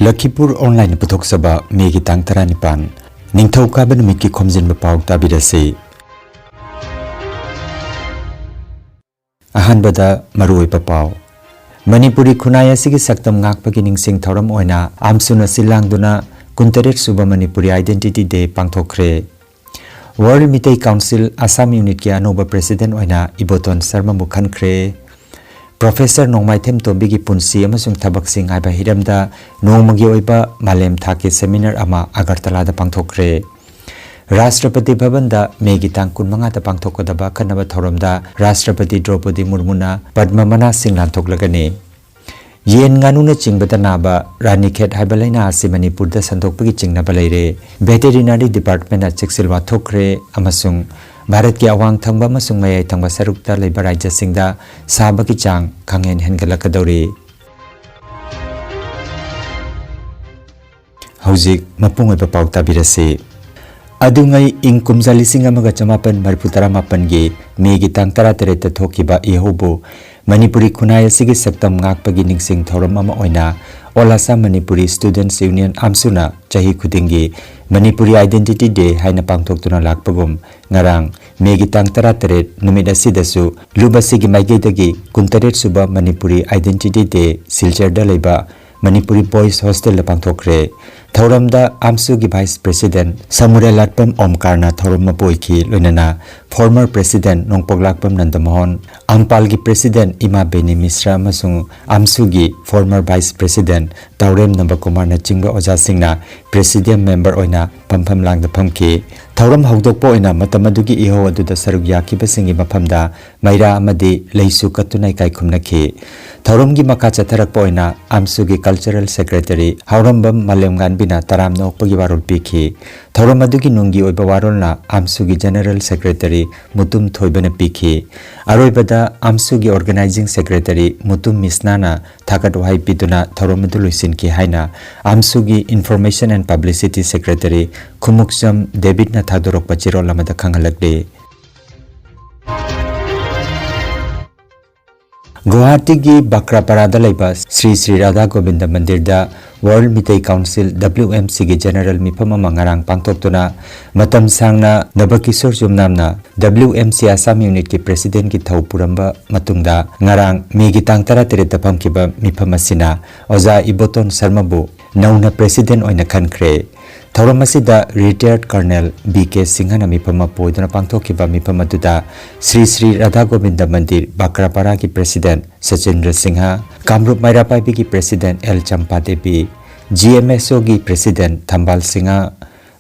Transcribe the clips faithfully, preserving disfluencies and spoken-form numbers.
ꯂꯈꯤꯄꯨꯔ ꯑꯣꯟꯂꯥꯏꯟꯅ ꯄꯨꯊꯣꯛꯆꯕ ꯃꯦꯒꯤ ꯇꯥꯡ ꯇꯔꯥꯅꯤꯄꯥꯟ, ꯅꯤꯡꯊꯧꯀꯥꯕ ꯅꯨꯃꯤꯠꯀꯤ ꯈꯣꯝꯖꯤꯟꯕ ꯄꯥꯎ ꯇꯥꯕꯤꯔꯁꯤ꯫ ꯑꯍꯥꯟꯕꯗ ꯃꯔꯨꯑꯣꯏꯕ ꯄꯥꯎ꯫ ꯃꯅꯤꯄꯨꯔꯤ ꯈꯨꯟꯅꯥꯏ ꯑꯁꯤꯒꯤ ꯁꯛꯇꯝ ꯉꯥꯛꯄꯒꯤ ꯅꯤꯡꯁꯤꯡ ꯊꯧꯔꯝ ꯑꯣꯏꯅ ꯑꯥꯝꯁꯨꯅ ꯁꯤꯜ ꯂꯥꯡꯗꯨꯅ ꯀꯨꯟꯇꯔꯦꯠ ꯁꯨꯕ ꯃꯅꯤꯄꯨꯔꯤ Identity Day ꯄꯥꯡꯊꯣꯛꯈ꯭ꯔꯦ꯫ World ꯃꯤꯇꯩ ꯀꯥꯎꯟꯁꯤꯜ ꯑꯁꯥꯝ ꯌꯨꯅꯤꯠꯀꯤ ꯑꯅꯧꯕ ꯄ꯭ꯔꯦꯁꯤꯗꯦꯟꯠ ꯑꯣꯏꯅ ꯏꯕꯣꯇꯣꯟ ꯁꯔꯃꯕꯨ ꯈꯟꯈ꯭ꯔꯦ꯫ ꯄ꯭ꯔꯣꯐꯦꯁꯔ ꯅꯣꯡꯃꯥꯏꯊꯦꯝ ꯇꯣꯝꯕꯤꯒꯤ ꯄꯨꯟꯁꯤ ꯑꯃꯁꯨꯡ ꯊꯕꯛꯁꯤꯡ ꯍꯥꯏꯕ ꯍꯤꯔꯝꯗ ꯅꯣꯡꯃꯒꯤ ꯑꯣꯏꯕ ꯃꯥꯂꯦꯝ ꯊꯥꯛꯀꯤ ꯁꯦꯃꯤꯅꯥꯔ ꯑꯃ ꯑꯒꯔꯇꯂꯥꯗ ꯄꯥꯡꯊꯣꯛꯈ꯭ꯔꯦ꯫ ꯔꯥꯁꯇ꯭ꯔꯄꯇꯤ ꯚꯕꯟꯗ ꯃꯦꯒꯤ ꯇꯥꯡ ꯀꯨꯟꯃꯉꯥꯗ ꯄꯥꯡꯊꯣꯛꯀꯗꯕ ꯑꯈꯟꯅꯕ ꯊꯧꯔꯝꯗ ꯔꯥꯁꯇ꯭ꯔꯄꯇꯤ ꯗ꯭ꯔꯧꯄꯗꯤ ꯃꯨꯔꯃꯨꯅ ꯄꯗꯃ ꯃꯅꯥꯁꯤꯡ ꯂꯥꯟꯊꯣꯛꯂꯒꯅꯤ꯫ ꯌꯦꯟ ꯉꯥꯅꯨꯅꯆꯤꯡꯕꯗ ꯅꯥꯕ ꯔꯥꯅꯤꯈꯦꯠ ꯍꯥꯏꯕ ꯂꯥꯏꯅꯥ ꯑꯁꯤ ꯃꯅꯤꯄꯨꯔꯗ ꯁꯟꯗꯣꯛꯄꯒꯤ ꯆꯤꯡꯅꯕ ꯂꯩꯔꯦ꯫ ꯚꯦꯇꯦꯔꯤꯅꯔꯤ ꯗꯤꯄꯥꯔꯠꯃꯦꯟꯠꯅ ꯆꯦꯛꯁꯤꯜꯋꯥ ꯊꯣꯛꯈ꯭ꯔꯦ ꯑꯃꯁꯨꯡ ꯚꯥꯔꯠꯀꯤ ꯑꯋꯥꯡ ꯊꯪꯕ ꯑꯃꯁꯨꯡ ꯃꯌꯥꯏ ꯊꯪꯕ ꯁꯔꯨꯛꯇ ꯂꯩꯕ ꯔꯥꯖ꯭ꯌꯁꯤꯡꯗ ꯁꯥꯕꯒꯤ ꯆꯥꯡ ꯈꯪꯍꯦꯟ ꯍꯦꯟꯒꯠꯂꯛꯀꯗꯧꯔꯤ꯫ ꯍꯧꯖꯤꯛ ꯃꯄꯨꯡ ꯑꯣꯏꯕ ꯄꯥꯎ ꯇꯥꯕꯤꯔꯁꯤ꯫ ꯑꯗꯨꯉꯩ ꯏꯪ ꯀꯨꯝꯖꯥ ꯂꯤꯁꯤꯡ ꯑꯃꯒ ꯆꯃꯥꯄꯟ ꯃꯔꯤꯐꯨ ꯇꯔꯥꯃꯥꯄꯟꯒꯤ ꯃꯦꯒꯤ ꯇꯥꯡ ꯇꯔꯥꯇꯔꯦꯠꯇ ꯊꯣꯛꯈꯤꯕ ꯏꯍꯧꯕꯨ ꯃꯅꯤꯄꯨꯔꯤ ꯈꯨꯟꯅꯥꯏ ꯑꯁꯤꯒꯤ ꯁꯛꯇꯝ ꯉꯥꯛꯄꯒꯤ ꯅꯤꯡꯁꯤꯡ ꯊꯧꯔꯝ ꯑꯃ ꯑꯣꯏꯅ All Assam Manipuri Students Union, ꯑꯥꯝꯁꯨꯅ ꯆꯍꯤ ꯈꯨꯗꯤꯡꯒꯤ ꯃꯅꯤꯄꯨꯔꯤ Identity Day ꯍꯥꯏꯅ ꯄꯥꯡꯊꯣꯛꯇꯨꯅ ꯂꯥꯛꯄꯒꯨꯝ, ꯉꯔꯥꯡ ꯃꯦꯒꯤ ꯇꯥꯡ ꯇꯔꯥꯇꯔꯦꯠ ꯅꯨꯃꯤꯠ ꯑꯁꯤꯗꯁꯨ ꯂꯨꯞ ꯑꯁꯤꯒꯤ ꯃꯥꯏꯀꯩꯗꯒꯤ ꯀꯨꯟꯇꯔꯦꯠ ꯁꯨꯕ ꯃꯅꯤꯄꯨꯔꯤ Identity Day ꯁꯤꯜꯆꯔꯗ ꯂꯩꯕ ꯃꯅꯤꯄꯨꯔꯤ ꯕꯣꯏꯁ ꯍꯣꯁꯇꯦꯜꯗ ꯄꯥꯡꯊꯣꯛꯈ꯭ꯔꯦ꯫ ꯊꯧꯔꯝꯗ ꯑꯥꯝꯁꯨꯒꯤ ꯚꯥꯏꯁ ꯄ꯭ꯔꯦꯁꯤꯗꯦꯟꯠ ꯁꯃꯨꯔꯦꯂꯥꯠꯄꯝ ꯑꯣꯝꯀꯥꯔꯅ ꯊꯧꯔꯝ ꯃꯄꯨ ꯑꯣꯏꯈꯤ, ꯂꯣꯏꯅꯅ ꯐꯣꯔꯃꯔ ꯄ꯭ꯔꯦꯁꯤꯗꯦꯟꯠ ꯅꯣꯡꯄꯣꯛꯂꯥꯛꯄꯝ ꯅꯟꯗꯃꯣꯍꯟ, ꯑꯝꯄꯥꯜꯒꯤ ꯄ꯭ꯔꯦꯁꯤꯗꯦꯟꯠ ꯏꯃꯥ ꯕꯦꯅꯤ ꯃꯤꯁ꯭ꯔꯥ ꯑꯃꯁꯨꯡ ꯑꯥꯝꯁꯨꯒꯤ ꯐꯣꯔꯃꯔ ꯚꯥꯏꯁ ꯄ꯭ꯔꯦꯁꯤꯗꯦꯟꯠ ꯇꯥꯎꯔꯦꯝ ꯅꯕꯀꯨꯃꯥꯔꯅꯆꯤꯡꯕ ꯑꯣꯖꯥꯁꯤꯡꯅ ꯄ꯭ꯔꯦꯁꯤꯗꯤꯌꯝ ꯃꯦꯝꯕꯔ ꯑꯣꯏꯅ ꯐꯝꯐꯝ ꯂꯥꯡꯗ ꯐꯝꯈꯤ꯫ ꯊꯧꯔꯝ ꯍꯧꯗꯣꯛꯄ ꯑꯣꯏꯅ ꯃꯇꯝ ꯑꯗꯨꯒꯤ ꯏꯍꯧ ꯑꯗꯨꯗ ꯁꯔꯨꯛ ꯌꯥꯈꯤꯕꯁꯤꯡꯒꯤ ꯃꯐꯝꯗ ꯃꯩꯔꯥ ꯑꯃꯗꯤ ꯂꯩꯁꯨ ꯀꯠꯇꯨꯅ ꯏꯀꯥꯏ ꯈꯨꯝꯅꯈꯤ꯫ ꯊꯧꯔꯝꯒꯤ ꯃꯈꯥ ꯆꯠꯊꯔꯛꯄ ꯑꯣꯏꯅ ꯑꯥꯝꯁꯨꯒꯤ ꯀꯜꯆꯔꯦꯜ ꯁꯦꯀ꯭ꯔꯦꯇꯔꯤ ꯍꯥꯎꯔꯝꯕꯝ ꯃꯥꯂꯦꯝꯉꯥꯟꯕꯤꯅ ꯇꯔꯥꯝꯅ ꯑꯣꯛꯄꯒꯤ ꯋꯥꯔꯣꯜ ꯄꯤꯈꯤ꯫ ꯊꯧꯔꯝ ꯑꯗꯨꯒꯤ ꯅꯨꯡꯒꯤ ꯑꯣꯏꯕ ꯋꯥꯔꯣꯜꯅ ꯑꯥꯝꯁꯨꯒꯤ ꯖꯦꯅꯔꯦꯜ ꯁꯦꯀ꯭ꯔꯦꯇꯔꯤ ꯃꯨꯇꯨꯝ ꯊꯣꯏꯕꯅ ꯄꯤꯈꯤ꯫ ꯑꯔꯣꯏꯕꯗ ꯑꯥꯝꯁꯨꯒꯤ ꯑꯣꯔꯒꯅꯥꯏꯖꯤꯡ ꯁꯦꯀ꯭ꯔꯦꯇꯔꯤ ꯃꯨꯇꯨꯝ ꯃꯤꯁꯅꯥꯅ ꯊꯥꯒꯠ ꯋꯥꯍꯩ ꯄꯤꯗꯨꯅ ꯊꯧꯔꯝ ꯑꯗꯨ ꯂꯣꯏꯁꯤꯟꯈꯤ ꯍꯥꯏꯅ ꯑꯥꯝꯁꯨꯒꯤ information and publicity secretary Khumukcham ꯗꯦꯕꯤꯠꯅ ꯊꯥꯗꯣꯔꯛꯄ ꯆꯦꯔꯣꯜ ꯑꯃꯗ ꯈꯪꯍꯜꯂꯛꯂꯤ꯫ ꯒꯨꯋꯥꯍꯥꯇꯤꯒꯤ ꯕꯀ꯭ꯔꯥꯄꯥꯔꯥꯗ ꯂꯩꯕ Shri Shri Radha Govinda ꯃꯟꯗꯤꯔꯗ World Meitei Council, W M C, ꯒꯤ general ꯃꯤꯐꯝ ꯑꯃ ꯉꯔꯥꯡ ꯄꯥꯡꯊꯣꯛꯇꯨꯅ ꯃꯇꯝ ꯁꯥꯡꯅ ꯅꯕꯀꯤꯁꯣꯔ ꯌꯨꯝꯅꯥꯝꯅ W M C Assam Unitꯀꯤ presidentꯀꯤ ꯊꯧ ꯄꯨꯔꯝꯕ ꯃꯇꯨꯡꯗ ꯉꯔꯥꯡ ꯃꯦꯒꯤ ꯇꯥꯡ ꯇꯔꯥꯇꯔꯦꯠꯇ ꯐꯝꯈꯤꯕ ꯃꯤꯐꯝ ꯑꯁꯤꯅ ꯑꯣꯖꯥ ꯏꯕꯣꯇꯣꯟ ꯁꯔꯃꯕꯨ ꯅꯧꯅ president ꯑꯣꯏꯅ ꯈꯟꯈ꯭ꯔꯦ꯫ ꯊꯧꯔꯝ ꯑꯁꯤꯗ retired Colonel B K ꯁꯤꯡꯍꯅ ꯃꯤꯐꯝ ꯃꯄꯨ ꯑꯣꯏꯗꯨꯅ ꯄꯥꯡꯊꯣꯛꯈꯤꯕ ꯃꯤꯐꯝ ꯑꯗꯨꯗ ꯁ꯭ꯔꯤ ꯁ꯭ꯔꯤ ꯔꯥꯙꯥ ꯒꯣꯕꯤꯟꯗ ꯃꯟꯗꯤꯔ ꯕꯀ꯭ꯔꯥꯄꯥꯔꯥꯒꯤ president ꯁꯆꯤꯟꯗ꯭ꯔ Singh, ꯀꯥꯃꯔꯨꯞ ꯃꯩꯔꯥ ꯄꯥꯏꯕꯤꯒꯤ president L ꯆꯝꯄꯥ Devi, G M S Oꯒꯤ president ꯊꯝꯕꯥꯜ ꯁꯤꯡꯍ,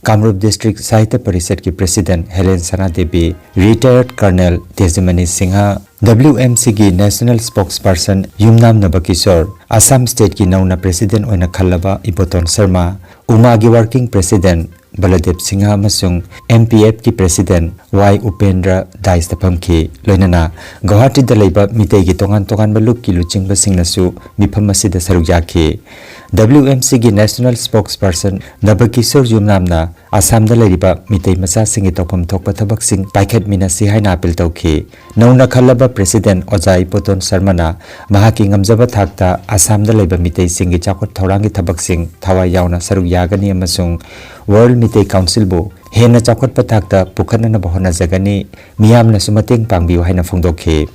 ꯀꯥꯃꯔꯨꯞ District ꯁꯥꯍꯤꯇ꯭ꯌ ꯄꯔꯤꯁꯠꯀꯤ president ꯍꯦꯂꯦꯟ ꯁꯅꯥ Devi, retired Colonel ꯇꯦꯖꯃꯅꯤ Singh, W M Cꯒꯤ national spokesperson ꯌꯨꯝꯅꯥꯝ ꯅꯕꯀꯤꯁꯣꯔ, ꯑꯁꯥꯝ stateꯀꯤ ꯅꯧꯅ president ꯑꯣꯏꯅ ꯈꯜꯂꯕ ꯏꯕꯣꯇꯣꯟ ꯁꯔꯃ, ꯎꯃꯥꯒꯤ working president ꯕꯂꯗꯦꯕ ꯁꯤꯡꯍ ꯑꯃꯁꯨꯡ M P Fꯀꯤ president Y Upendra dais ꯐꯝꯈꯤ꯫ ꯂꯣꯏꯅꯅ ꯒꯨꯋꯥꯍꯥꯇꯤꯗ ꯂꯩꯕ ꯃꯤꯇꯩꯒꯤ ꯇꯣꯉꯥꯟ ꯇꯣꯉꯥꯟꯕ ꯂꯨꯞꯀꯤ ꯂꯨꯆꯤꯡꯕꯁꯤꯡꯅꯁꯨ ꯃꯤꯐꯝ ꯑꯁꯤꯗ ꯁꯔꯨꯛ ꯌꯥꯈꯤ꯫ W M Cꯒꯤ national spokesperson ꯅꯕꯀꯤꯁꯣꯔ ꯌꯨꯝꯅꯥꯝꯅ ꯑꯁꯥꯝꯗ ꯂꯩꯔꯤꯕ ꯃꯤꯇꯩ ꯃꯆꯥꯁꯤꯡꯒꯤ ꯇꯧꯐꯝ ꯊꯣꯛꯄ ꯊꯕꯛꯁꯤꯡ ꯄꯥꯏꯈꯠꯃꯤꯟꯅꯁꯤ ꯍꯥꯏꯅ appeal ꯇꯧꯈꯤ꯫ ꯅꯧꯅ ꯈꯜꯂꯕ president ꯑꯣꯖꯥ ꯏꯕꯣꯇꯣꯟ ꯁꯔꯃꯅ ꯃꯍꯥꯛꯀꯤ ꯉꯝꯖꯕ ꯊꯥꯛꯇ ꯑꯁꯥꯝꯗ ꯂꯩꯕ ꯃꯤꯇꯩꯁꯤꯡꯒꯤ ꯆꯥꯎꯈꯠ ꯊꯧꯔꯥꯡꯒꯤ ꯊꯕꯛꯁꯤꯡ ꯊꯋꯥꯏ ꯌꯥꯎꯅ ꯁꯔꯨꯛ ꯌꯥꯒꯅꯤ ꯑꯃꯁꯨꯡ World Meitei Councilꯕꯨ ꯍꯦꯟꯅ ꯆꯥꯎꯈꯠꯄ ꯊꯥꯛꯇ ꯄꯨꯈꯠꯅꯅꯕ ꯍꯣꯠꯅꯖꯒꯅꯤ, ꯃꯤꯌꯥꯝꯅꯁꯨ ꯃꯇꯦꯡ ꯄꯥꯡꯕꯤꯌꯨ ꯍꯥꯏꯅ ꯐꯣꯡꯗꯣꯛꯈꯤ꯫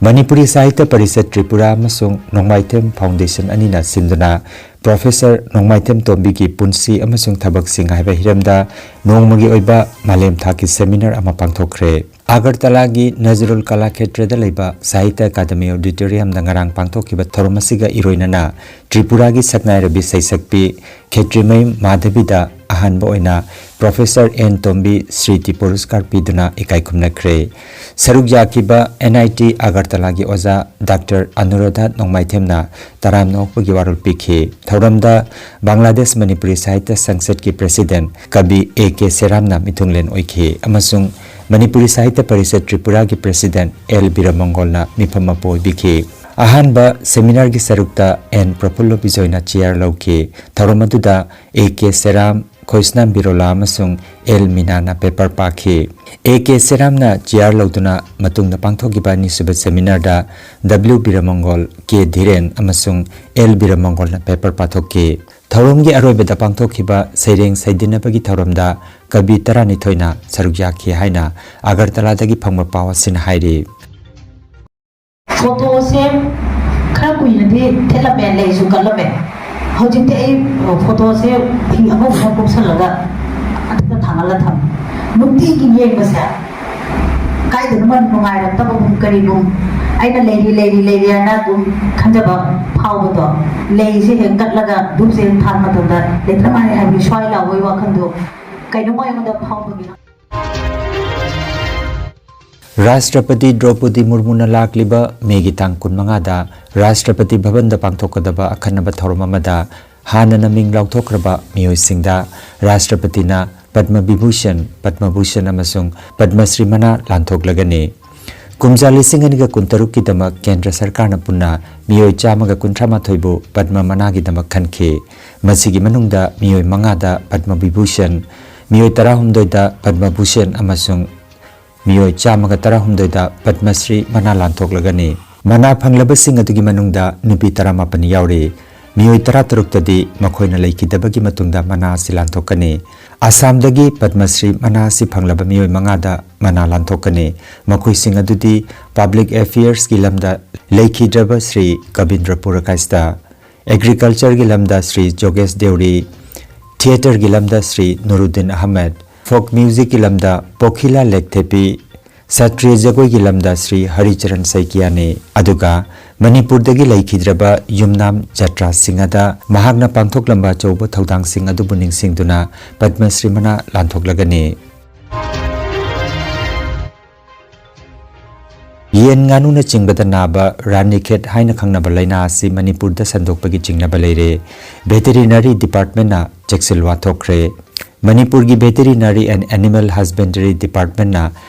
ꯃꯅꯤꯄꯨꯔꯤ ꯁꯥꯍꯤꯇ꯭ꯌ ꯄꯔꯤꯁꯠ ꯇ꯭ꯔꯤꯄꯨꯔꯥ ꯑꯃꯁꯨꯡ ꯅꯣꯡꯃꯥꯏꯊꯦꯝ Foundation ꯑꯅꯤꯅ ꯁꯤꯟꯗꯨꯅ Professor ꯅꯣꯡꯃꯥꯏꯊꯦꯝ ꯇꯣꯝꯕꯤꯒꯤ ꯄꯨꯟꯁꯤ ꯑꯃꯁꯨꯡ ꯊꯕꯛꯁꯤꯡ ꯍꯥꯏꯕ ꯍꯤꯔꯝꯗ ꯅꯣꯡꯃꯒꯤ ꯑꯣꯏꯕ ꯃꯥꯂꯦꯝ ꯊꯥꯛꯀꯤ seminar ꯑꯃ ꯄꯥꯡꯊꯣꯛꯈ꯭ꯔꯦ꯫ ꯑꯒꯔꯇꯂꯥꯒꯤ ꯅꯖꯔꯨꯜ ꯀꯂꯥ ꯈꯦꯇ꯭ꯔꯗ ꯂꯩꯕ ꯁꯥꯍꯤꯇ꯭ꯌ ꯑꯦꯀꯥꯗꯃꯤ auditoriumꯗ ꯉꯔꯥꯡ ꯄꯥꯡꯊꯣꯛꯈꯤꯕ ꯊꯧꯔꯝ ꯑꯁꯤꯒ ꯏꯔꯣꯏꯅꯅ ꯇ꯭ꯔꯤꯄꯨꯔꯥꯒꯤ ꯁꯛꯅꯥꯏꯔꯕꯤ ꯁꯩꯁꯛꯄꯤ ꯈꯦꯇ꯭ꯔꯤꯃꯌꯨꯝ ꯃꯥꯙꯕꯤꯗ ꯑꯍꯥꯟꯕ ꯑꯣꯏꯅ Professor ꯑꯦꯟ ꯇꯣꯝꯕꯤ ꯁ꯭ꯔꯤꯇꯤ ꯄꯨꯔꯁꯀꯥꯔ ꯄꯤꯗꯨꯅ ꯏꯀꯥꯏ ꯈꯨꯝꯅꯈ꯭ꯔꯦ꯫ ꯁꯔꯨꯛ ꯌꯥꯈꯤꯕ N I T ꯑꯒꯔꯇꯂꯥꯒꯤ ꯑꯣꯖꯥ ꯗꯥꯛꯇꯔ ꯑꯅꯨꯔꯥꯙꯥ ꯅꯣꯡꯃꯥꯏꯊꯦꯝꯅ ꯇꯔꯥꯝꯅ ꯑꯣꯛꯄꯒꯤ ꯋꯥꯔꯣꯜ ꯄꯤꯈꯤ꯫ ꯊꯧꯔꯝꯗ ꯕꯪꯒ꯭ꯂꯥꯗꯦꯁ ꯃꯅꯤꯄꯨꯔꯤ ꯁꯥꯍꯤꯇ꯭ꯌ ꯁꯪꯁꯠꯀꯤ president ꯀꯕꯤ A K ꯁꯦꯔꯥꯝꯅ ꯃꯤꯊꯨꯡꯂꯦꯟ ꯑꯣꯏꯈꯤ ꯑꯃꯁꯨꯡ ꯃꯅꯤꯄꯨꯔꯤ ꯁꯥꯍꯤꯇ꯭ꯌ ꯄꯔꯤꯁꯠ ꯇ꯭ꯔꯤꯄꯨꯔꯥꯒꯤ president L ꯕꯤꯔꯃꯪꯒꯣꯜꯅ ꯃꯤꯐꯝ ꯃꯄꯨ ꯑꯣꯏꯕꯤꯈꯤ꯫ ꯑꯍꯥꯟꯕ seminarꯒꯤ ꯁꯔꯨꯛꯇ N ꯄ꯭ꯔꯐꯨꯜꯂ ꯕꯤꯖꯣꯏꯅ chair ꯂꯧꯈꯤ꯫ ꯊꯧꯔꯝ ꯑꯗꯨꯗ A K ꯁꯦꯔꯥꯝ, ꯈꯣꯏꯁꯅꯥꯝ ꯕꯤꯔꯣꯂꯥ ꯑꯃꯁꯨꯡ ꯑꯦꯜ ꯃꯤꯅꯥꯅ ꯄꯦꯄꯔ ꯄꯥꯈꯤ꯫ ꯑꯦ ꯀꯦ ꯁꯦꯔꯥꯝꯅ ꯆꯤꯌꯥꯔ ꯂꯧꯗꯨꯅ ꯃꯇꯨꯡꯗ ꯄꯥꯡꯊꯣꯛꯈꯤꯕ ꯑꯅꯤꯁꯨꯕ ꯁꯦꯃꯤꯅꯥꯔꯗ ꯗꯕ꯭ꯂꯤꯎ ꯕꯤꯔꯃꯪꯒꯣꯜ, ꯀꯦ ꯙꯤꯔꯦꯟ ꯑꯃꯁꯨꯡ ꯑꯦꯜ ꯕꯤꯔꯃꯪꯒꯣꯜꯅ ꯄꯦꯄꯔ ꯄꯥꯊꯣꯛꯈꯤ꯫ ꯊꯧꯔꯝꯒꯤ ꯑꯔꯣꯏꯕꯗ ꯄꯥꯡꯊꯣꯛꯈꯤꯕ ꯁꯩꯔꯦꯡ ꯁꯩꯗꯤꯟꯅꯕꯒꯤ ꯊꯧꯔꯝꯗ ꯀꯕꯤ ꯇꯔꯥꯅꯤꯊꯣꯏꯅ ꯁꯔꯨꯛ ꯌꯥꯈꯤ ꯍꯥꯏꯅ ꯑꯒꯔꯇꯂꯥꯗꯒꯤ ꯐꯪꯕ ꯄꯥꯎ ꯑꯁꯤꯅ ꯍꯥꯏꯔꯤ꯫ ꯐꯣꯇꯣꯁꯦ ꯈꯔ ꯀꯨꯏꯅꯗꯤ ꯊꯦꯠꯂꯝꯃꯦ, ꯂꯩꯁꯨ ꯀꯠꯂꯝꯃꯦ꯫ ꯍꯧꯖꯤꯛꯇꯤ ꯑꯩ ꯐꯣꯇꯣꯁꯦ ꯐꯤ ꯑꯉꯧꯕ ꯑꯃ ꯀꯨꯞꯁꯜꯂꯒ ꯃꯊꯛꯇ ꯊꯥꯡꯒꯠꯂ ꯊꯝꯃꯦ꯫ ꯅꯨꯡꯇꯤꯒꯤ ꯌꯦꯡꯕꯁꯦ ꯀꯥꯏꯗꯅꯣꯃ ꯅꯨꯡꯉꯥꯏꯔꯛꯇꯕꯒꯨꯝ ꯀꯔꯤꯒꯨꯝ, ꯑꯩꯅ ꯂꯩꯔꯤ ꯂꯩꯔꯤ ꯂꯩꯔꯤ ꯍꯥꯏꯅ ꯑꯗꯨꯝ ꯈꯟꯖꯕ ꯐꯥꯎꯕꯗꯣ, ꯂꯩꯁꯦ ꯍꯦꯛ ꯀꯠꯂꯒ ꯙꯨꯞꯁꯦ ꯍꯦꯛ ꯊꯥꯟ ꯃꯇꯝꯗ ꯂꯩꯇ꯭ꯔ ꯃꯥꯜꯂꯦ ꯍꯥꯏꯕꯒꯤ ꯁ꯭ꯋꯥꯏ ꯂꯥꯎꯕꯒꯤ ꯋꯥꯈꯜꯗꯣ ꯀꯩꯅꯣꯝꯃ ꯑꯩꯉꯣꯟꯗ ꯐꯥꯎꯕꯒꯤ꯫ ꯔꯥꯁꯇ꯭ꯔꯄꯇꯤ ꯗ꯭ꯔꯧꯄꯗꯤ ꯃꯨꯔꯃꯨꯅ ꯂꯥꯛꯂꯤꯕ ꯃꯦꯒꯤ ꯇꯥꯡ ꯀꯨꯟꯃꯉꯥꯗ ꯔꯥꯁꯇ꯭ꯔꯄꯇꯤ ꯚꯕꯟꯗ ꯄꯥꯡꯊꯣꯛꯀꯗꯕ ꯑꯈꯟꯅꯕ ꯊꯧꯔꯝ ꯑꯃꯗ ꯍꯥꯟꯅꯅ ꯃꯤꯡ ꯂꯥꯎꯊꯣꯛꯈ꯭ꯔꯕ ꯃꯤꯑꯣꯏꯁꯤꯡꯗ ꯔꯥꯁꯇ꯭ꯔꯄꯇꯤꯅ ꯄꯗꯃ ꯕꯤꯚꯨꯁꯟ, ꯄꯗꯃ ꯚꯨꯁꯟ ꯑꯃꯁꯨꯡ ꯄꯗꯃ ꯁ꯭ꯔꯤ ꯃꯅꯥ ꯂꯥꯟꯊꯣꯛꯂꯒꯅꯤ꯫ ꯀꯨꯝꯖꯥ ꯂꯤꯁꯤꯡ ꯑꯅꯤꯒ ꯀꯨꯟꯇꯔꯨꯛꯀꯤꯗꯃꯛ ꯀꯦꯟꯗ꯭ꯔ ꯁꯔꯀꯥꯔꯅ ꯄꯨꯟꯅ ꯃꯤꯑꯣꯏ ꯆꯥꯝꯃꯒ ꯀꯨꯟꯊ꯭ꯔꯥ ꯃꯥꯊꯣꯏꯕꯨ ꯄꯗꯃ ꯃꯅꯥꯒꯤꯗꯃꯛ ꯈꯟꯈꯤ꯫ ꯃꯁꯤꯒꯤ ꯃꯅꯨꯡꯗ ꯃꯤꯑꯣꯏ ꯃꯉꯥꯗ ꯄꯗꯃ ꯚꯤꯚꯨꯁꯟ, ꯃꯤꯑꯣꯏ ꯇꯔꯥꯍꯨꯝꯗꯣꯏꯗ ꯄꯗꯃ ꯚꯨꯁꯟ ꯑꯃꯁꯨꯡ ꯃꯤꯑꯣꯏ ꯆꯥꯝꯃꯒ ꯇꯔꯥꯍꯨꯝꯗꯣꯏꯗ ꯄꯗꯃ ꯁ꯭ꯔꯤ ꯃꯅꯥ ꯂꯥꯟꯊꯣꯛꯂꯒꯅꯤ꯫ ꯃꯅꯥ ꯐꯪꯂꯕꯁꯤꯡ ꯑꯗꯨꯒꯤ ꯃꯅꯨꯡꯗ ꯅꯨꯄꯤ ꯇꯔꯥꯃꯥꯄꯟ ꯌꯥꯎꯔꯤ꯫ ꯃꯤꯑꯣꯏ ꯇꯔꯥꯇꯔꯨꯛꯇꯗꯤ ꯃꯈꯣꯏꯅ ꯂꯩꯈꯤꯗꯕꯒꯤ ꯃꯇꯨꯡꯗ ꯃꯅꯥ ꯑꯁꯤ ꯂꯥꯟꯊꯣꯛꯀꯅꯤ꯫ ꯑꯁꯥꯝꯗꯒꯤ ꯄꯗꯃ ꯁ꯭ꯔꯤ ꯃꯅꯥ ꯑꯁꯤ ꯐꯪꯂꯕ ꯃꯤꯑꯣꯏ ꯃꯉꯥꯗ ꯃꯅꯥ ꯂꯥꯟꯊꯣꯛꯀꯅꯤ꯫ ꯃꯈꯣꯏꯁꯤꯡ ꯑꯗꯨꯗꯤ ꯄꯕ꯭ꯂꯤꯛ ꯑꯦꯐꯤꯌꯔꯁꯀꯤ ꯂꯝꯗ ꯂꯩꯈꯤꯗ꯭ꯔꯕ ꯁ꯭ꯔꯤ ꯀꯕꯤꯟꯗ꯭ꯔ ꯄꯨꯔꯀꯥꯏꯁꯇ, ꯑꯦꯒ꯭ꯔꯤꯀꯜꯆꯔꯒꯤ ꯂꯝꯗ ꯁ꯭ꯔꯤ ꯖꯣꯒꯦꯁ ꯗꯦꯎꯔꯤ, ꯊꯤꯌꯦꯇꯔꯒꯤ ꯂꯝꯗ ꯁ꯭ꯔꯤ ꯅꯨꯔꯨꯗꯤꯟ ꯑꯍꯃꯗ, ꯐꯣꯛ ꯃ꯭ꯌꯨꯖꯤꯛꯀꯤ ꯂꯝꯗ ꯄꯣꯈꯤꯂꯥ ꯂꯦꯛꯊꯦꯄꯤ, ꯁꯇ꯭ꯔꯤꯌ ꯖꯒꯣꯏꯒꯤ ꯂꯝꯗ ꯁ꯭ꯔꯤ ꯍꯔꯤꯆꯔꯟ ꯁꯩꯀꯤꯌꯥꯅꯤ꯫ ꯑꯗꯨꯒ ꯃꯅꯤꯄꯨꯔꯗꯒꯤ ꯂꯩꯈꯤꯗ꯭ꯔꯕ ꯌꯨꯝꯅꯥꯝ ꯖꯇ꯭ꯔꯥ ꯁꯤꯡꯍꯗ ꯃꯍꯥꯛꯅ ꯄꯥꯡꯊꯣꯛꯂꯝꯕ ꯑꯆꯧꯕ ꯊꯧꯗꯥꯡꯁꯤꯡ ꯑꯗꯨꯕꯨ ꯅꯤꯡꯁꯤꯡꯗꯨꯅ ꯄꯗꯃ ꯁ꯭ꯔꯤ ꯃꯅꯥ ꯂꯥꯟꯊꯣꯛꯂꯒꯅꯤ꯫ ꯌꯦꯟ ꯉꯥꯅꯨꯅꯆꯤꯡꯕꯗ ꯅꯥꯕ ꯔꯥꯅꯤꯈꯦꯠ ꯍꯥꯏꯅ ꯈꯪꯅꯕ ꯂꯥꯏꯅꯥ ꯑꯁꯤ ꯃꯅꯤꯄꯨꯔꯗ ꯁꯟꯗꯣꯛꯄꯒꯤ ꯆꯤꯡꯅꯕ ꯂꯩꯔꯦ꯫ ꯚꯦꯇꯦꯔꯤꯅꯔꯤ ꯗꯤꯄꯥꯔꯠꯃꯦꯟꯅ ꯆꯦꯛꯁꯤꯜꯋꯥ ꯊꯣꯛꯈ꯭ꯔꯦ꯫ ꯃꯅꯤꯄꯨꯔꯒꯤ ꯚꯦꯇꯦꯔꯤꯅꯔꯤ ꯑꯦꯟ ꯑꯦꯅꯤꯃꯦꯜ ꯍꯁꯕꯦꯟꯗꯔꯤ ꯗꯤꯄꯥꯔꯠꯃꯦꯟꯅ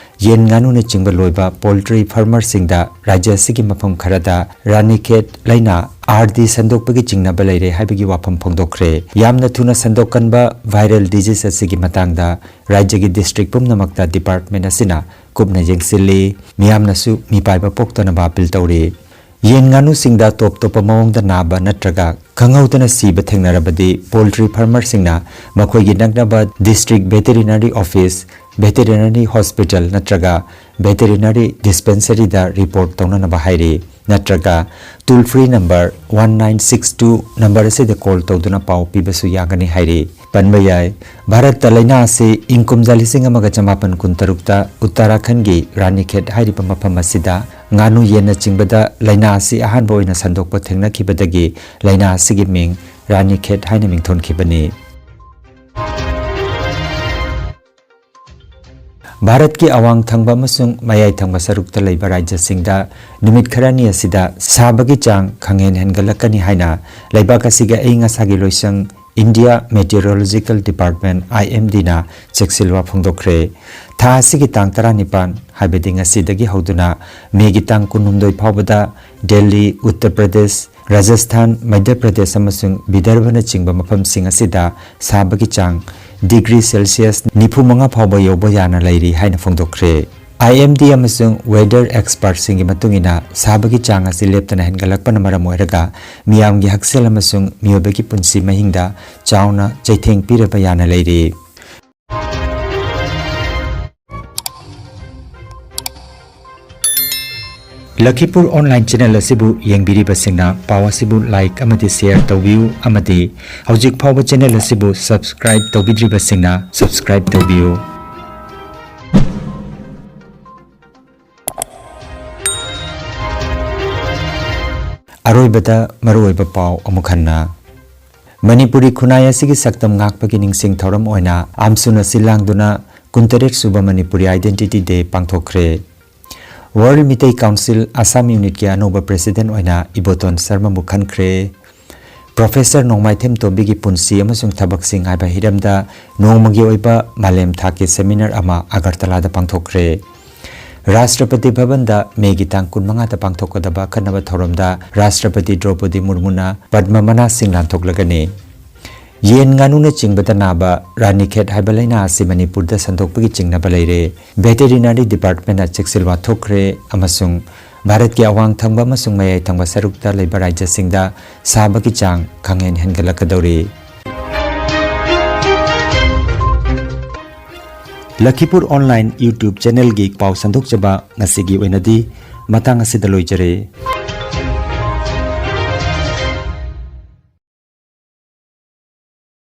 ꯌꯦꯟ ꯉꯥꯅꯨꯅꯆꯤꯡꯕ ꯂꯣꯏꯕ ꯄꯣꯜꯇ꯭ꯔꯤ ꯐꯥꯔꯃꯔꯁꯤꯡꯗ ꯔꯥꯖ꯭ꯌ ꯑꯁꯤꯒꯤ ꯃꯐꯝ ꯈꯔꯗ ꯔꯥꯅꯤꯈꯦꯠ ꯂꯥꯏꯅꯥ ꯑꯥꯔ ꯗꯤ ꯁꯟꯗꯣꯛꯄꯒꯤ ꯆꯤꯡꯅꯕ ꯂꯩꯔꯦ ꯍꯥꯏꯕꯒꯤ ꯋꯥꯐꯝ ꯐꯣꯡꯗꯣꯛꯈ꯭ꯔꯦ꯫ ꯌꯥꯝꯅ ꯊꯨꯅ ꯁꯟꯗꯣꯛꯀꯟꯕ viral disease ꯑꯁꯤꯒꯤ ꯃꯇꯥꯡꯗ ꯔꯥꯖ꯭ꯌꯒꯤ district ꯄꯨꯝꯅꯃꯛꯇ department ꯑꯁꯤꯅ ꯀꯨꯞꯅ ꯌꯦꯡꯁꯤꯜꯂꯤ꯫ ꯃꯤꯌꯥꯝꯅꯁꯨ ꯃꯤꯄꯥꯏꯕ ꯄꯣꯛꯇꯅꯕ appeal ꯇꯧꯔꯤ꯫ ꯌꯦꯟ ꯉꯥꯅꯨꯁꯤꯡꯗ ꯇꯣꯞ ꯇꯣꯞꯄ ꯃꯑꯣꯡꯗ ꯅꯥꯕ ꯅꯠꯇ꯭ꯔꯒ ꯈꯪꯍꯧꯗꯅ ꯁꯤꯕ ꯊꯦꯡꯅꯔꯕꯗꯤ poultry farmerꯁꯤꯡꯅ ꯃꯈꯣꯏꯒꯤ ꯅꯛꯅꯕ district veterinary office, veterinary hospital ꯅꯠꯇ꯭ꯔꯒ veterinary dispensaryꯗ report ꯇꯧꯅꯅꯕ ꯍꯥꯏꯔꯤ꯫ ꯅꯠꯇ꯭ꯔꯒ toll free number one nine six two number ꯑꯁꯤꯗ call ꯇꯧꯗꯨꯅ ꯄꯥꯎ ꯄꯤꯕꯁꯨ ꯌꯥꯒꯅꯤ ꯍꯥꯏꯔꯤ꯫ ꯄꯟꯕ ꯌꯥꯏ, ꯚꯥꯔꯠꯇ ꯂꯥꯏꯅꯥ ꯑꯁꯤ ꯏꯪ ꯀꯨꯝꯖꯥ ꯂꯤꯁꯤꯡ ꯑꯃꯒ ꯆꯃꯥꯄꯟ ꯀꯨꯟꯇꯔꯨꯛꯇ ꯎꯠꯇꯔꯥꯈꯟꯒꯤ ꯔꯥꯅꯤꯈꯦꯠ ꯍꯥꯏꯔꯤꯕ ꯃꯐꯝ ꯑꯁꯤꯗ ꯉꯥꯅꯨ ꯌꯦꯟꯅꯆꯤꯡꯕꯗ ꯂꯥꯏꯅꯥ ꯑꯁꯤ ꯑꯍꯥꯟꯕ ꯑꯣꯏꯅ ꯁꯟꯗꯣꯛꯄ ꯊꯦꯡꯅꯈꯤꯕꯗꯒꯤ ꯂꯥꯏꯅꯥ ꯑꯁꯤꯒꯤ ꯃꯤꯡ ꯔꯥꯅꯤꯈꯦꯠ ꯍꯥꯏꯅ ꯃꯤꯡꯊꯣꯟꯈꯤꯕꯅꯤ꯫ ꯚꯥꯔꯠꯀꯤ ꯑꯋꯥꯡ ꯊꯪꯕ ꯑꯃꯁꯨꯡ ꯃꯌꯥꯏ ꯊꯪꯕ ꯁꯔꯨꯛꯇ ꯂꯩꯕ ꯔꯥꯖ꯭ꯌꯁꯤꯡꯗ ꯅꯨꯃꯤꯠ ꯈꯔꯅꯤ ꯑꯁꯤꯗ ꯁꯥꯕꯒꯤ ꯆꯥꯡ ꯈꯪꯍꯦꯟ ꯍꯦꯟꯒꯠꯂꯛꯀꯅꯤ ꯍꯥꯏꯅ ꯂꯩꯕꯥꯛ ꯑꯁꯤꯒꯤ ꯑꯏꯪ ꯑꯁꯥꯒꯤ ꯂꯣꯏꯁꯪ India Meteorological Department, IMDꯅ ꯆꯦꯛꯁꯤꯜꯋꯥ ꯐꯣꯡꯗꯣꯛꯈ꯭ꯔꯦ꯫ ꯊꯥ ꯑꯁꯤꯒꯤ ꯇꯥꯡ ꯇꯔꯥꯅꯤꯄꯥꯟ, ꯍꯥꯏꯕꯗꯤ ꯉꯁꯤꯗꯒꯤ ꯍꯧꯗꯨꯅ ꯃꯦꯒꯤ ꯇꯥꯡ ꯀꯨꯟꯍꯨꯝꯗꯣꯏ ꯐꯥꯎꯕꯗ ꯗꯦꯜꯂꯤ, ꯎꯠꯇꯔ ꯄ꯭ꯔꯗꯦꯁ, ꯔꯥꯖꯁꯊꯥꯟ, ꯃꯙ꯭ꯌ ꯄ꯭ꯔꯗꯦꯁ ꯑꯃꯁꯨꯡ ꯕꯤꯗꯔꯚꯅꯆꯤꯡꯕ ꯃꯐꯝꯁꯤꯡ ꯑꯁꯤꯗ ꯁꯥꯕꯒꯤ ꯆꯥꯡ degree Celsius ꯅꯤꯐꯨ ꯃꯉꯥ ꯐꯥꯎꯕ ꯌꯧꯕ ꯌꯥꯅ ꯂꯩꯔꯤ ꯍꯥꯏꯅ ꯐꯣꯡꯗꯣꯛꯈ꯭ꯔꯦ꯫ IMD ꯑꯃꯁꯨꯡ weather expertꯁꯤꯡꯒꯤ ꯃꯇꯨꯡ ꯏꯟꯅ, ꯁꯥꯕꯒꯤ ꯆꯥꯡ ꯑꯁꯤ ꯂꯦꯞꯇꯅ ꯍꯦꯟꯒꯠꯂꯛꯄꯅ ꯃꯔꯝ ꯑꯣꯏꯔꯒ ꯃꯤꯌꯥꯝꯒꯤ ꯍꯛꯁꯦꯜ ꯑꯃꯁꯨꯡ ꯃꯤꯑꯣꯏꯕꯒꯤ ꯄꯨꯟꯁꯤ ꯃꯍꯤꯡꯗ ꯆꯥꯎꯅ ꯆꯩꯊꯦꯡ ꯄꯤꯔꯕ ꯌꯥꯅ ꯂꯩꯔꯤ꯫ ꯂꯈꯤꯄꯨꯔ online channel ꯑꯁꯤꯕꯨ ꯌꯦꯡꯕꯤꯔꯤꯕꯁꯤꯡꯅ ꯄꯥꯎ ꯑꯁꯤꯕꯨ like ꯑꯃꯗꯤ share ꯇꯧꯕꯤꯌꯨ, ꯑꯃꯗꯤ ꯍꯧꯖꯤꯛ ꯐꯥꯎꯕ channel ꯑꯁꯤꯕꯨ subscribe ꯇꯧꯕꯤꯗ꯭ꯔꯤꯕꯁꯤꯡꯅ subscribe ꯇꯧꯕꯤꯌꯨ꯫ ꯑꯔꯣꯏꯕꯗ ꯃꯔꯨꯑꯣꯏꯕ ꯄꯥꯎ ꯑꯃꯨꯛ ꯍꯟꯅ꯫ ꯃꯅꯤꯄꯨꯔꯤ ꯈꯨꯟꯅꯥꯏ ꯑꯁꯤꯒꯤ ꯁꯛꯇꯝ ꯉꯥꯛꯄꯒꯤ ꯅꯤꯡꯁꯤꯡ ꯊꯧꯔꯝ ꯑꯣꯏꯅ ꯑꯥꯝꯁꯨꯟ ꯑꯁꯤ ꯂꯥꯡꯗꯨꯅ ꯀꯨꯟꯇꯔꯦꯠ ꯁꯨꯕ ꯃꯅꯤꯄꯨꯔꯤ Identity Day ꯄꯥꯡꯊꯣꯛꯈ꯭ꯔꯦ꯫ World ꯃꯤꯇꯩ Council Assam Unitꯀꯤ ꯑꯅꯧꯕ president ꯑꯣꯏꯅ ꯏꯕꯣꯇꯣꯟ ꯁꯔꯃꯕꯨ ꯈꯟꯈ꯭ꯔꯦ꯫ Professor ꯅꯣꯡꯃꯥꯏꯊꯦꯝ ꯇꯣꯝꯕꯤꯒꯤ ꯄꯨꯟꯁꯤ ꯑꯃꯁꯨꯡ ꯊꯕꯛꯁꯤꯡ ꯍꯥꯏꯕ ꯍꯤꯔꯝꯗ ꯅꯣꯡꯃꯒꯤ ꯑꯣꯏꯕ ꯃꯥꯂꯦꯝ ꯊꯥꯛꯀꯤ seminar ꯑꯃ ꯑꯒꯔꯇꯂꯥꯗ ꯄꯥꯡꯊꯣꯛꯈ꯭ꯔꯦ꯫ ꯔꯥꯁꯇ꯭ꯔꯄꯇꯤ ꯚꯕꯟꯗ ꯃꯦꯒꯤ ꯇꯥꯡ ꯀꯨꯟꯃꯉꯥꯗ ꯄꯥꯡꯊꯣꯛꯀꯗꯕ ꯑꯈꯟꯅꯕ ꯊꯧꯔꯝꯗ ꯔꯥꯁꯇ꯭ꯔꯄꯇꯤ ꯗ꯭ꯔꯧꯄꯗꯤ ꯃꯨꯔꯃꯨꯅ ꯄꯗ꯭ꯃ ꯃꯅꯥꯁꯤꯡ ꯂꯥꯟꯊꯣꯛꯂꯒꯅꯤ꯫ ꯌꯦꯟ ꯉꯥꯅꯨꯅꯆꯤꯡꯕꯗ ꯅꯥꯕ ꯔꯥꯅꯤꯈꯦꯠ ꯍꯥꯏꯕ ꯂꯥꯏꯅꯥ ꯑꯁꯤ ꯃꯅꯤꯄꯨꯔꯗ ꯁꯟꯗꯣꯛꯄꯒꯤ ꯆꯤꯡꯅꯕ ꯂꯩꯔꯦ꯫ ꯚꯦꯇꯦꯔꯤꯅꯔꯤ ꯗꯤꯄꯥꯔꯠꯃꯦꯟꯅ ꯆꯦꯛꯁꯤꯜ ꯋꯥꯊꯣꯛꯈ꯭ꯔꯦ ꯑꯃꯁꯨꯡ ꯚꯥꯔꯠꯀꯤ ꯑꯋꯥꯡ ꯊꯪꯕ ꯑꯃꯁꯨꯡ ꯃꯌꯥꯏ ꯊꯪꯕ ꯁꯔꯨꯛꯇ ꯂꯩꯕ ꯔꯥꯖ꯭ꯌꯁꯤꯡꯗ ꯁꯥꯕꯒꯤ ꯆꯥꯡ ꯈꯪꯍꯦꯟ ꯍꯦꯟꯒꯠꯂꯛꯀꯗꯧꯔꯤ꯫ ꯂꯈꯤꯄꯨꯔ ꯑꯣꯟꯂꯥꯏꯟ YouTube ꯆꯦꯅꯦꯜꯒꯤ ꯄꯥꯎ ꯁꯟꯗꯣꯛꯆꯕ ꯉꯁꯤꯒꯤ ꯑꯣꯏꯅꯗꯤ ꯃꯇꯥꯡ ꯑꯁꯤꯗ ꯂꯣꯏꯖꯔꯦ꯫